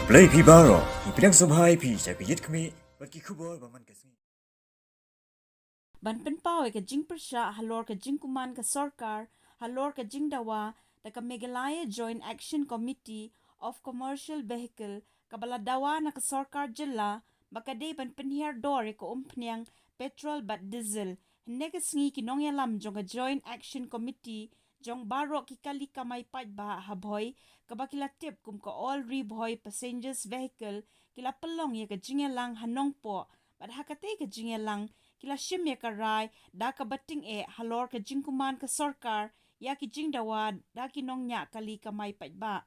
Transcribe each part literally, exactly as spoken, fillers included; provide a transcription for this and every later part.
Blei phi baroh, ngi pdiang sngewbha ïa phi sha ka Ïit Khmih bad ki khubor ba man ka sngi. Ban pynpaw ïa ka jingpyrshah halor ka jingkuman ka sorkar halor ka jingdawa da ka Meghalaya Joint Action Committee of Commercial Vehicle, kaba la dawa na ka sorkar jylla ba ka dei ban pynhiar dor ïa ka umphniang petrol bad diesel. Hynne ka sngi ki nongïalam jong ka Joint Action Committee jong baroh ki kali kamai paidbah ha Bhoi, kaba ki la tip kum ka All Ri Bhoi Passengers Vehicle, ki la pynlong ïa ka jingïalang ha Nongpoh, bad ha katei ka jingïalang ki la shim ïa ka rai da kaba tyngeh halor ka jingkuman ka sorkar ïa ki jingdawa da ki nongñiah kali kamai paidbah.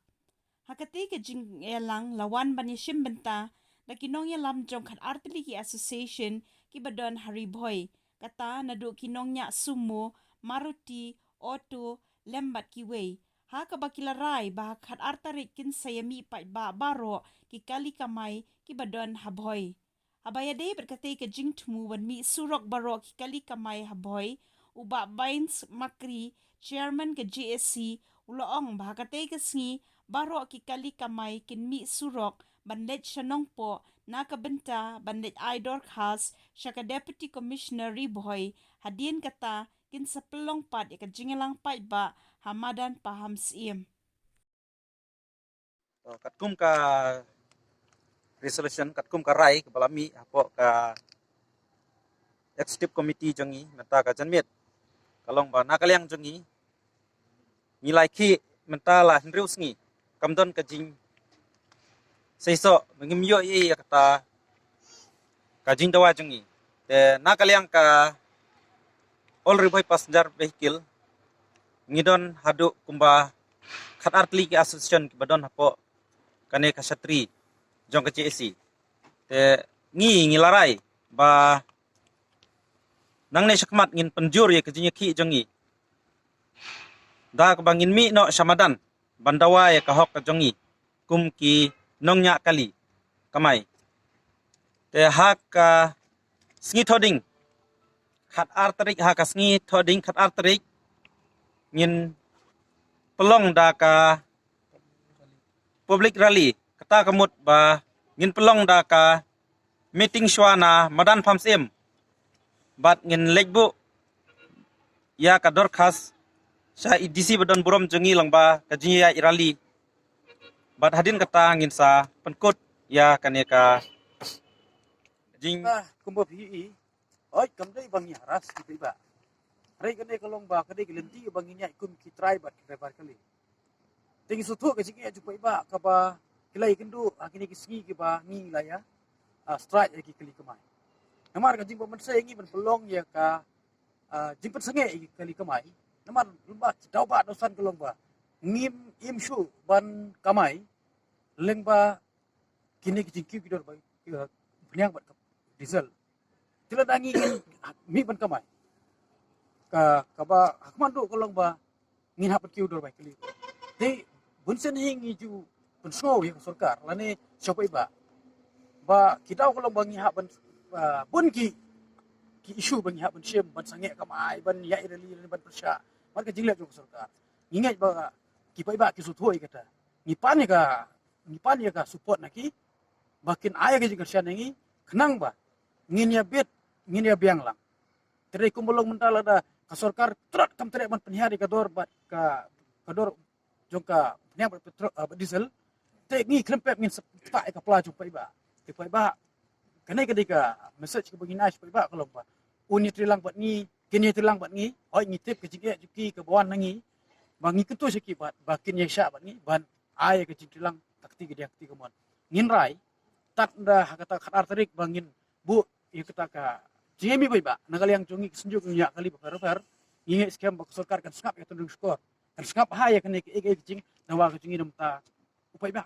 Ha katei ka jingïalang la wan ban ïashim bynta da ki nongïalam jong khatar tylli ki association kiba don ha Ri Bhoi, kata naduh ki nongñiah sumo, Maruti, auto, lem bad kiwei. Ha kaba ki la rai ba ha khatar tarik kin sa ïamih paidbah baroh ki kali kamai kiba don ha Bhoi. Haba ïadei bad katei ka jingthmu ban mih surok baroh ki kali kamai ha Bhoi, u Bah Bains Makri, Chairman ka J A C, u la ong ba ha katei ka sngi baroh ki kali kamai kin mih surok ban leit sha Nongpoh na ka bynta ban leit ai dorkhas sha ka Deputy Commissioner Ri Bhoi, hadien kata kin sa pynlong pat ïa ka jingïalang paidbah ha madan Pahamsyiem. To, katkum ka resolution, katkum ka rai kaba la mih hapoh ka executive committee jong ngi mynta ka janmiet, ka long ba na ka liang jong ngi, ngi la ïakhih mynta la hynriew sngi kam don ka jingseisoh, ngim ïoh ei ei ïa kata ka jingdawa jong ngi. Te na ka liang ka All Ri Bhoi Passenger Vehicle, ngi don haduh kumba khatar tylli ki association kiba don hapoh kane ka shatri jong ka J A C. Te ngi, ngi la rai ba nangne shakhmat ngin pynjur ïa ka jingïakhih jong ngi da kaba ngin mih noh sha madan ban dawa ïa ka hok ka jong ngi kum ki nongñiah kali kamai. Te ha ka sngi Thohdieng khatar tarik, ha ka sngi Thohdieng khatar tarik, ngin pynlong da ka public rally, kata ka mut ba ngin pynlong da ka meeting shuwa na madan Pahamsyiem, bad ngin leit buh ïa ka dorkhas sha i D C ba don burom jong ngi lyngba ka jingïaid rally. Bad hadien kata ngin sa pynkut ïa kane ka jing. Kumba phi i, oi, kam dei ba ngi harass ki paidbah. Hynrei kane ka long ba ka dei ka lynti ba ngi ïaid kum ki trai bad ki driver kali. Te ngi sngewthuh ka jingeh jong paidbah kaba ki la ïakynduh ha kine ki sngi kiba ngi la ïa, ah, strike ïa ki kali kamai. Namar ka jingbymynsiem ngi ban pynlong ïa ka, ah, jingpynsangeh ïa ki kali kamai. Namar lem ba ki daw ba daw san ka long ba ngim im shuh ban kamai lyngba kine ki jingkiew ki dor ba, eh, pynïang bad ka diesel. Te lada ngi ngin mih ban kamai, ka, kaba ha khmat duh ka long ba ngin hap ban kiew dor bai kali. Te bun sien hi ngi ju pynsngew ïa ka sorkar lane sha paidbah ba ki daw ka long ba ngi hap ban, ah, bun ki, ki issue ba ngi hap ban shim, ban sangeh kamai, ban ïaid rally lane ban pyrshah bad ka jingleh jong ka sorkar. Ngi ngeit ba ki paidbah ki sngewthuh ïa kata. Ngi pan ïa ka, ngi pan ïa ka support na ki ba kin ai ka jingkyrshan ïa ngi khnang ba ngin ïa bit, ngin ïa biang lang. Te dei kumba long mynta lada ka sorkar trot kam treh ban pynhiar ïa ka dor bad ka, ka dor jong ka pynhiar bad petrol, ah, bad diesel. Te ngi khlem pep ngin sa ktah ïa ka pla jong paidbah. Te paidbah, kane ka dei ka message kaba ngin ai sha paidbah ka long ba un ïatreilang bad ngi, kin ïatreilang bad ngi. Hooid ngi tip ka jingeh jong ki kaba wan na ngi ba ngi kyntu sha ki bad ba kin ïa shah bad ngi ban ai ka jingtreilang ka kti ka diang kti kamon. Ngin rai tad da ha kata khatar tarik ba ngin buh ïa kata ka jingïamih paidbah na ka liang jong ngi ki synjuk ngi ïa kali ba pher pher. Ngi ngeit skhem ba ka sorkar kan sngap ïa ka tynrong shkor, kan sngap ha ïa kane ka ek ek jingdawa ka jong ngi na bynta u paidbah.